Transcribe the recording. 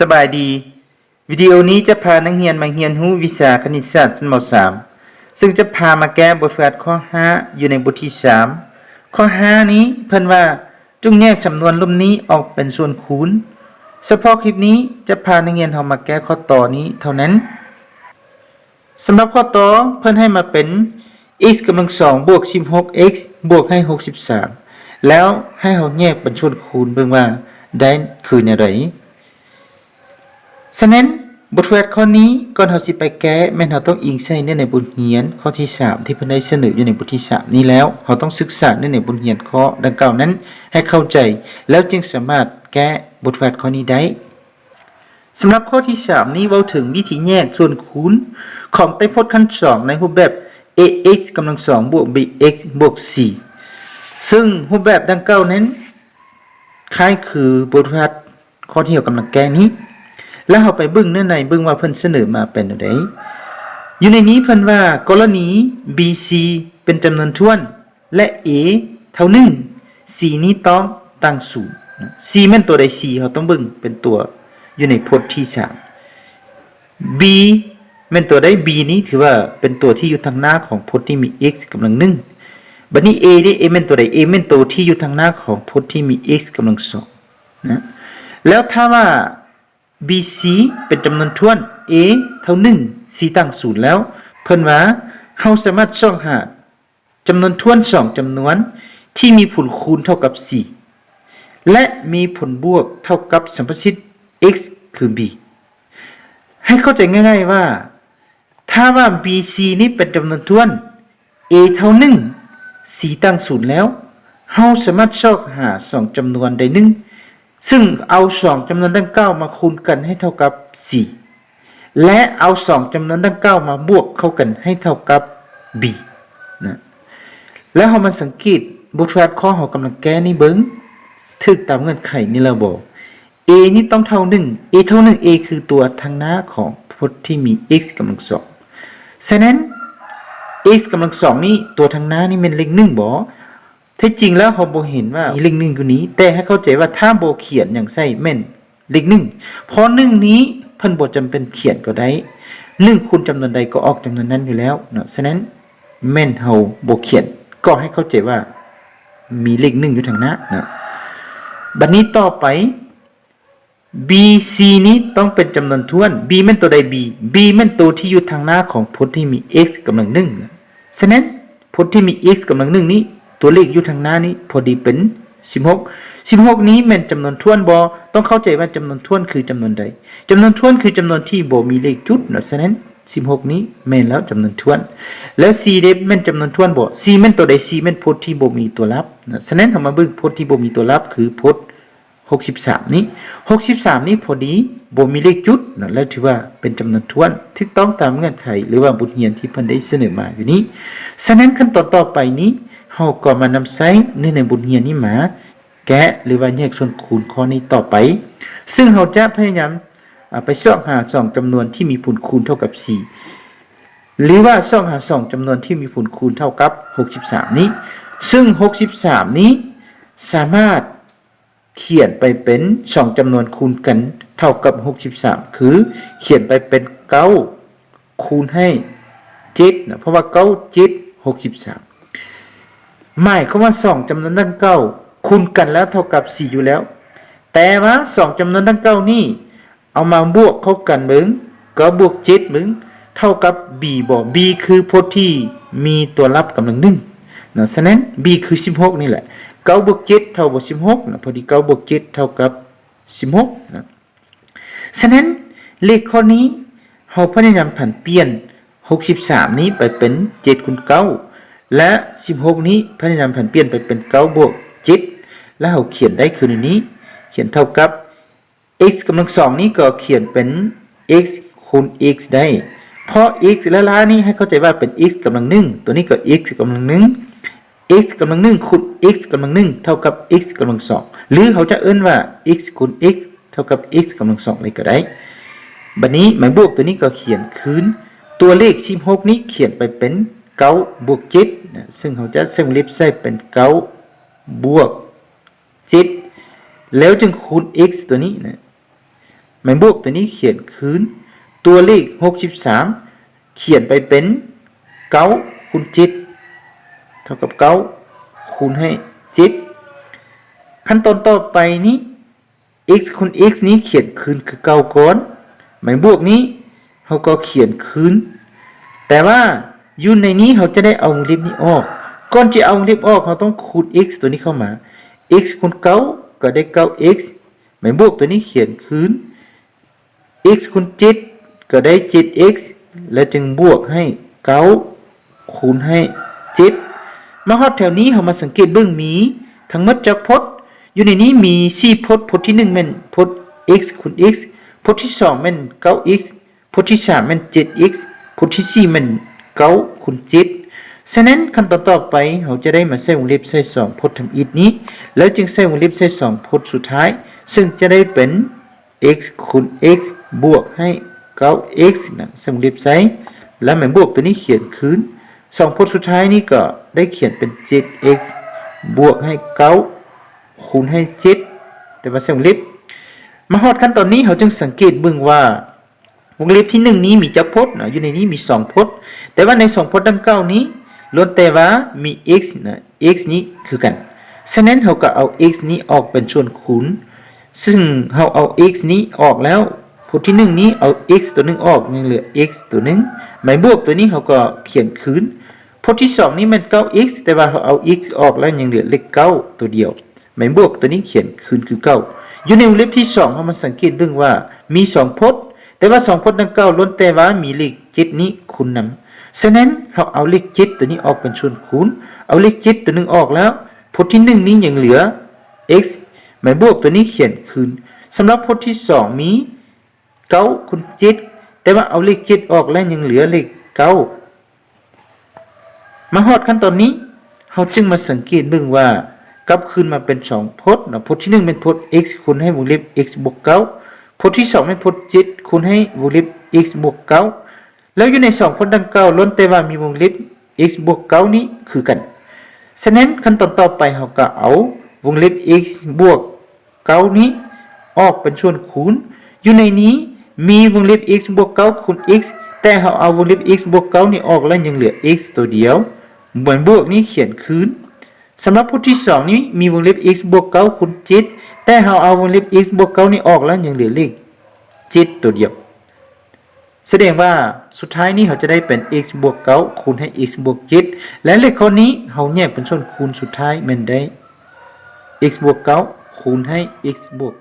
ສະບາຍດີ, ວິດີໂອນີ້ຈະພານັກຮຽນມາຮຽນຮູ້ວິຊາຄະນິດສາດຊັ້ນ ມ.ສາມ ເຊິ່ງຈະພາມາແກ້ບົດຝຶກຫັດຂໍ້ຫ້າ ຢູ່ໃນບົດທີສາມ. ຂໍ້ຫ້ານີ້ເພິ່ນວ່າ ຈົ່ງແຍກຈຳນວນລຸ່ມນີ້ອອກເປັນສ່ວນຄູນ. ສະເພາະຄລິບນີ້ຈະພານັກຮຽນເຮົາມາແກ້ຂໍ້ຕໍ່ນີ້ເທົ່ານັ້ນ. ສຳລັບຂໍ້ຕໍ່ເພິ່ນໃຫ້ມາເປັນ x ກຳລັງສອງບວກສິບຫົກ x ບວກໃຫ້ຫົກສິບສາມ ແລ້ວໃຫ້ເຮົາແຍກເປັນສ່ວນຄູນເບິ່ງວ່າໄດ້ຄືແນວໃດ. ສະນັ້ນ ບົດຝຶກຫັດຂໍ້ນີ້ ກ່ອນເຮົາຊິໄປແກ້ ແມ່ນເຮົາຕ້ອງອີງໃສ່ເນື້ອໃນບົດຮຽນຂໍ້ທີສາມ ທີ່ເພິ່ນໄດ້ສະເໜີຢູ່ໃນບົດທີສາມນີ້ແລ້ວ ເຮົາຕ້ອງສຶກສາເນື້ອໃນບົດຮຽນຂໍ້ດັ່ງກ່າວນັ້ນໃຫ້ເຂົ້າໃຈ ແລ້ວຈຶ່ງສາມາດແກ້ບົດຝຶກຫັດຂໍ້ນີ້ໄດ້. ສຳລັບຂໍ້ທີສາມນີ້ເວົ້າເຖິງວິທີແຍກສ່ວນຄູນຂອງໄຕພົດຂັ້ນສອງໃນຮູບແບບ ax ກຳລັງສອງບວກ bx ບວກ c ເຊິ່ງຮູບແບບດັ່ງກ່າວນັ້ນຄ້າຍຄືບົດຝຶກຫັດຂໍ້ທີ່ເຮົາກຳລັງແກ້ນີ້ ແລ້ວເຮົາໄປເບິ່ງເນື້ອໃນເບິ່ງວ່າເພິ່ນສະເໜີມາເປັນແນວໃດ. ຢູ່ໃນນີ້ເພິ່ນວ່າ ກໍລະນີ bc ເປັນຈຳນວນຖ້ວນ ແລະ a ເທົ່າໜຶ່ງ c ນີ້ຕ້ອງຕ່າງສູນ. c ແມ່ນຕົວໃດ? c ເຮົາຕ້ອງເບິ່ງເປັນຕົວຢູ່ໃນພົດທີສາມ. b ແມ່ນຕົວໃດ? b ນີ້ຖືວ່າເປັນຕົວທີ່ຢູ່ທາງໜ້າຂອງພົດທີ່ມີ x ກຳລັງໜຶ່ງ. ບັດນີ້ a ເດ? a ແມ່ນຕົວໃດ? a ແມ່ນໂຕທີ່ຢູ່ທາງໜ້າຂອງພົດທີ່ມີ x ກຳລັງສອງນະ. ແລ້ວຖ້າວ່າ bc ເປັນຈຳນວນຖ້ວນ a ເທົ່າໜຶ່ງ c ຕ່າງສູນແລ້ວ ເພິ່ນວ່າເຮົາສາມາດຊອກຫາ ຈຳນວນຖ້ວນສອງຈຳນວນທີ່ມີຜົນຄູນເທົ່າກັບ c ແລະ ມີຜົນບວກເທົ່າກັບສຳປະສິດ x ຄື b. ໃຫ້ເຂົ້າໃຈງ່າຍໆວ່າ ຖ້າວ່າ bc ນີ້ເປັນຈຳນວນຖ້ວນ a ເທົ່າໜຶ່ງ c ຕັ້ງສູນແລ້ວ ເຮົາສາມາດຊອກຫາສອງຈຳນວນໃດໜຶ່ງ ຊຶ່ງເອົາສອງຈຳນວນດັ່ງກ່າວມາຄູນກັນໃຫ້ເທົ່າກັບ c ແລະ ເອົາສອງຈຳນວນດັ່ງກ່າວມາບວກເຂົ້າກັນໃຫ້ເທົ່າກັບ b ນະ. ແລ້ວເຮົາມາສັງເກດບົດຝຶກຫັດທີ່ເຮົາກຳລັງແກ້ນີ້ເບິ່ງ ຖືກຕາມເງື່ອນໄຂນີ້ແລ້ວບໍ່? a ນີ້ຕ້ອງເທົ່າໜຶ່ງ a ເທົ່າໜຶ່ງ a ຄືຕົວທາງໜ້າຂອງພົດທີ່ມີ x ກຳລັງສອງ. ສະນັ້ນ x ກຳລັງສອງນີ້ ຕົວທາງໜ້ານີ້ແມ່ນເລກໜຶ່ງບໍ່? ແທ້ຈິງແລ້ວເຮົາບໍ່ເຫັນວ່າມີເລກໜຶ່ງຢູ່ນີ້ ແຕ່ໃຫ້ເຂົ້າໃຈວ່າຖ້າບໍ່ຂຽນຫຍັງໃສ່ແມ່ນເລກໜຶ່ງ ເພາະໜຶ່ງນີ້ເພິ່ນບໍ່ຈຳເປັນຂຽນກໍໄດ້ ໜຶ່ງຄູນຈຳນວນໃດກໍອອກຈຳນວນນັ້ນຢູ່ແລ້ວເນາະ. ສະນັ້ນແມ່ນເຮົາບໍ່ຂຽນ ກໍໃຫ້ເຂົ້າໃຈວ່າມີເລກໜຶ່ງຢູ່ທາງໜ້າເນາະ. ບັດນີ້ຕໍ່ໄປ bc ນີ້ຕ້ອງເປັນຈຳນວນຖ້ວນ b ແມ່ນໂຕໃດ? b b ແມ່ນໂຕທີ່ຢູ່ທາງໜ້າຂອງພົດທີ່ມີ x ກຳລັງໜຶ່ງ. ສະນັ້ນ ພົດທີ່ມີ x ກຳລັງໜຶ່ງນີ້ ຕົວເລກຢູ່ທາງໜ້ານີ້ພໍດີເປັນສິບຫົກ. ສິບຫົກນີ້ແມ່ນຈຳນວນຖ້ວນບໍ່? ຕ້ອງເຂົ້າໃຈວ່າຈຳນວນຖ້ວນຄືຈຳນວນໃດ? ຈຳນວນຖ້ວນຄືຈຳນວນທີ່ບໍ່ມີເລກຈຸດເນາະ. ສະນັ້ນ ສິບຫົກນີ້ແມ່ນແລ້ວ ຈຳນວນຖ້ວນ. ແລ້ວ c ເດ ແມ່ນຈຳນວນຖ້ວນບໍ່? c ແມ່ນໂຕໃດ? c ແມ່ນພົດທີ່ບໍ່ມີຕົວລັບເນາະ. ສະນັ້ນ ເຮົາມາເບິ່ງພົດທີ່ບໍ່ມີຕົວລັບ ຄືພົດ ຫົກສິບສາມນີ້ ຫົກສິບສາມນີ້ພໍດີບໍ່ມີເລກຈຸດເນາະ ແລ້ວຖືວ່າເປັນຈຳນວນຖ້ວນ ຖືກຕ້ອງຕາມເງື່ອນໄຂ ຫຼືວ່າບົດຮຽນທີ່ເພິ່ນໄດ້ສະເໜີມາຢູ່ນີ້. ສະນັ້ນ ຂັ້ນຕອນຕໍ່ໄປນີ້ ເຮົາກໍມານຳໃຊ້ເນື້ອໃນບົດຮຽນນີ້ມາແກະ ຫຼືວ່າແຍກສ່ວນຄູນຂໍ້ນີ້ຕໍ່ໄປ ຊຶ່ງເຮົາຈະພະຍາຍາມ ອາ ໄປຊອກຫາສອງຈຳນວນທີ່ມີຜົນຄູນເທົ່າກັບສີ່ ຫຼືວ່າຊອກຫາສອງຈຳນວນທີ່ມີຜົນຄູນເທົ່າກັບຫົກສິບສາມນີ້ ຊຶ່ງຫົກສິບສາມນີ້ສາມາດ ຂຽນໄປເປັນສອງຈຳນວນຄູນກັນເທົ່າກັບຫົກສິບສາມ ຄືຂຽນໄປເປັນເກົ້າຄູນໃຫ້ເຈັດນະ ເພາະວ່າເກົ້າ ເຈັດ ຫົກສິບສາມ ໝາຍຄວາມວ່າສອງຈຳນວນດັ່ງກ່າວຄູນກັນແລ້ວເທົ່າກັບສີ່ຢູ່ແລ້ວ ແຕ່ວ່າສອງຈຳນວນດັ່ງກ່າວນີ້ ເອົາມາບວກເຂົ້າກັນເບິ່ງ ເກົ້າບວກເຈັດເບິ່ງ ເທົ່າກັບ b ບໍ່? b ຄືພົດທີ່ມີຕົວລັບກຳລັງໜຶ່ງເນາະ ສະນັ້ນ b ຄືສິບຫົກນີ້ແຫຼະ ເກົ້າບວກເຈັດເທົ່າບໍ່ສິບຫົກນະ ພໍດີເກົ້າບວກເຈັດເທົ່າກັບສິບຫົກນະ ສະນັ້ນ ເລກຂໍ້ນີ້ ເຮົາພະຍາຍາມຜັນປ່ຽນຫົກສິບສາມນີ້ໄປເປັນເຈັດຄູນເກົ້າ ແລະ ສິບຫົກນີ້ພະຍາຍາມຜັນປ່ຽນໄປເປັນເກົ້າບວກເຈັດ ແລະ ເຮົາຂຽນໄດ້ຄືໃນນີ້ ຂຽນເທົ່າກັບ x ກຳລັງສອງນີ້ກໍຂຽນເປັນ x ຄູນ x ໄດ້ ເພາະ x ແລະ ລານີ້ໃຫ້ເຂົ້າໃຈວ່າເປັນ x ກຳລັງໜຶ່ງ ຕົວນີ້ກໍ x ກຳລັງໜຶ່ງ x ກຳລັງໜຶ່ງຄູນ x ກຳລັງໜຶ່ງເທົ່າກັບ x ກຳລັງສອງ ຫຼື ເຮົາຈະເອີ້ນວ່າ x ຄູນ x ເທົ່າກັບ x ກຳລັງສອງເລີຍກໍໄດ້. ບັດນີ້ໝາຍບວກຕົວນີ້ກໍຂຽນຄືນ ຕົວເລກສິບຫົກນີ້ຂຽນໄປເປັນເກົ້າບວກເຈັດນະ ເຊິ່ງເຮົາຈະໃສ່ວົງເລັບໃສ່ເປັນເກົ້າບວກ ເຈັດ ແລ້ວຈຶ່ງຄູນ x ຕົວນີ້ນະ ໝາຍບວກຕົວນີ້ຂຽນຄືນ ຕົວເລກຫົກສິບສາມ ຂຽນໄປເປັນເກົ້າຄູນເຈັດ ເທົ່າກັບເກົ້າຄູນໃຫ້ເຈັດ. ຂັ້ນຕອນຕໍ່ໄປນີ້ x ຄູນ x ນີ້ຂຽນຄືນຄືເກົ່າກ່ອນ, ໝາຍບວກນີ້ເຮົາກໍຂຽນຄືນ. ແຕ່ວ່າຢູ່ໃນນີ້ເຮົາຈະໄດ້ເອົາວົງເລັບນີ້ອອກ. ກ່ອນຈະເອົາວົງເລັບອອກ ເຮົາຕ້ອງຄູນ x ຕົວນີ້ເຂົ້າມາ. x ຄູນເກົ້າກໍໄດ້ເກົ້າ x, ໝາຍບວກຕົວນີ້ຂຽນຄືນ x ຄູນເຈັດກໍໄດ້ເຈັດ x ແລ້ວຈຶ່ງບວກໃຫ້ເກົ້າຄູນໃຫ້ເຈັດ. ມາຮອດແຖວນີ້ເຮົາມາສັງເກດເບິ່ງ ມີທັງໝົດຈັກພົດ? ຢູ່ໃນນີ້ມີສີ່ພົດ, ພົດທີໜຶ່ງແມ່ນພົດ x ຄູນ x, ພົດທີສອງແມ່ນເກົ້າ x, ພົດທີສາມແມ່ນເຈັດ x, ພົດທີສີ່ແມ່ນເກົ້າຄູນເຈັດ. ສະນັ້ນ ຂັ້ນຕອນຕໍ່ໄປເຮົາຈະໄດ້ມາໃສ່ວົງເລັບໃສ່ສອງພົດທຳອິດນີ້ ແລ້ວຈຶ່ງໃສ່ວົງເລັບໃສ່ສອງພົດສຸດທ້າຍ ເຊິ່ງຈະໄດ້ເປັນ x ຄູນ x ບວກໃຫ້ເກົ້າ x ນະ ໃສ່ວົງເລັບໃສ່ ແລ້ວໝາຍບວກຕົວນີ້ຂຽນຄືນ. ສອງພົດສຸດທ້າຍນີ້ກໍໄດ້ຂຽນເປັນເຈັດ x ບວກໃຫ້ເກົ້າຄູນໃຫ້ເຈັດ ແຕ່ວ່າໃສ່ວົງເລັບ. ມາຮອດຂັ້ນຕອນນີ້ ເຮົາຈຶ່ງສັງເກດເບິ່ງວ່າ ວົງເລັບທີໜຶ່ງນີ້ມີຈັກພົດເນາະ? ຢູ່ໃນນີ້ມີສອງພົດ, ແຕ່ວ່າໃນສອງພົດດັ່ງກ່າວນີ້ ລ້ວນແຕ່ວ່າມີ x ນະ x ນີ້ຄືກັນ. ສະນັ້ນ ເຮົາກໍເອົາ x ນີ້ອອກເປັນສ່ວນຄູນ, ຊຶ່ງເຮົາເອົາ x ນີ້ອອກແລ້ວ, ພົດທີໜຶ່ງນີ້ເອົາ x ຕົວໜຶ່ງອອກ ຍັງເຫຼືອ x ຕົວໜຶ່ງ, ໝາຍບວກຕົວນີ້ເຮົາກໍຂຽນຄືນ. ພົດທີສອງນີ້ແມ່ນເກົ້າ x ແຕ່ວ່າເຮົາເອົາ x ອອກແລ້ວ ຍັງເຫຼືອເລກເກົ້າຕົວດຽວ. ໝາຍບວກຕົວນີ້ຂຽນຄືນຄືເກົ່າ. ຢູ່ໃນວົງເລັບທີສອງ ເຮົາມາສັງເກດເບິ່ງວ່າມີສອງພົດ, ແຕ່ວ່າສອງພົດດັ່ງກ່າວລ້ວນແຕ່ວ່າມີເລກເຈັດນີ້ຄູນນຳ. ສະນັ້ນ ເຮົາເອົາເລກເຈັດຕົວນີ້ອອກເປັນສ່ວນຄູນ, ເອົາເລກເຈັດຕົວໜຶ່ງອອກແລ້ວ, ພົດທີໜຶ່ງນີ້ຍັງເຫຼືອ x, ໝາຍບວກຕົວນີ້ຂຽນຄືນ. ສຳລັບພົດທີສອງມີ ເກົ້າຄູນເຈັດ ແຕ່ວ່າເອົາເລກເຈັດອອກແລ້ວ ຍັງເຫຼືອເລກເກົ້າ. ມາຮອດຂັ້ນຕອນນີ້ ເຮົາຈຶ່ງມາສັງເກດເບິ່ງວ່າ ກັບຄືນມາເປັນສອງພົດເນາະ, ພົດທີໜຶ່ງແມ່ນພົດ x ຄູນໃຫ້ວົງເລັບ x ບວກເກົ້າ, ພົດທີສອງແມ່ນພົດເຈັດຄູນໃຫ້ວົງເລັບ x ບວກເກົ້າ. ແລ້ວຢູ່ໃນສອງພົດດັ່ງກ່າວ ລ້ວນແຕ່ວ່າມີວົງເລັບ x ບວກເກົ້ານີ້ຄືກັນ. ສະນັ້ນ ຂັ້ນຕອນຕໍ່ໄປ ເຮົາກໍເອົາວົງເລັບ x ບວກເກົ້ານີ້ອອກເປັນສ່ວນຄູນ. ຢູ່ໃນນີ້ມີວົງເລັບ x ບວກເກົ້າຄູນ x ແຕ່ເຮົາເອົາວົງເລັບ x ບວກເກົ້ານີ້ອອກແລ້ວ ຍັງເຫຼືອ x ຕົວດຽວ. ໝາຍບວກນີ້ຂຽນຄືນ. ສຳລັບພົດທີສອງນີ້ມີວົງເລັບ x ບວກເກົ້າຄູນເຈັດ ແຕ່ເຮົາເອົາວົງເລັບ x ບວກເກົ້ານີ້ອອກແລ້ວ ຍັງເຫຼືອເລກເຈັດຕົວດຽວ. ສະແດງວ່າສຸດທ້າຍນີ້ເຮົາຈະໄດ້ເປັນ x ບວກເກົ້າຄູນໃຫ້ x ບວກເຈັດ ແລະ ເລກຂໍ້ນີ້ເຮົາແຍກເປັນສ່ວນຄູນ ສຸດທ້າຍແມ່ນໄດ້ x ບວກເກົ້າຄູນໃຫ້ x ບວກ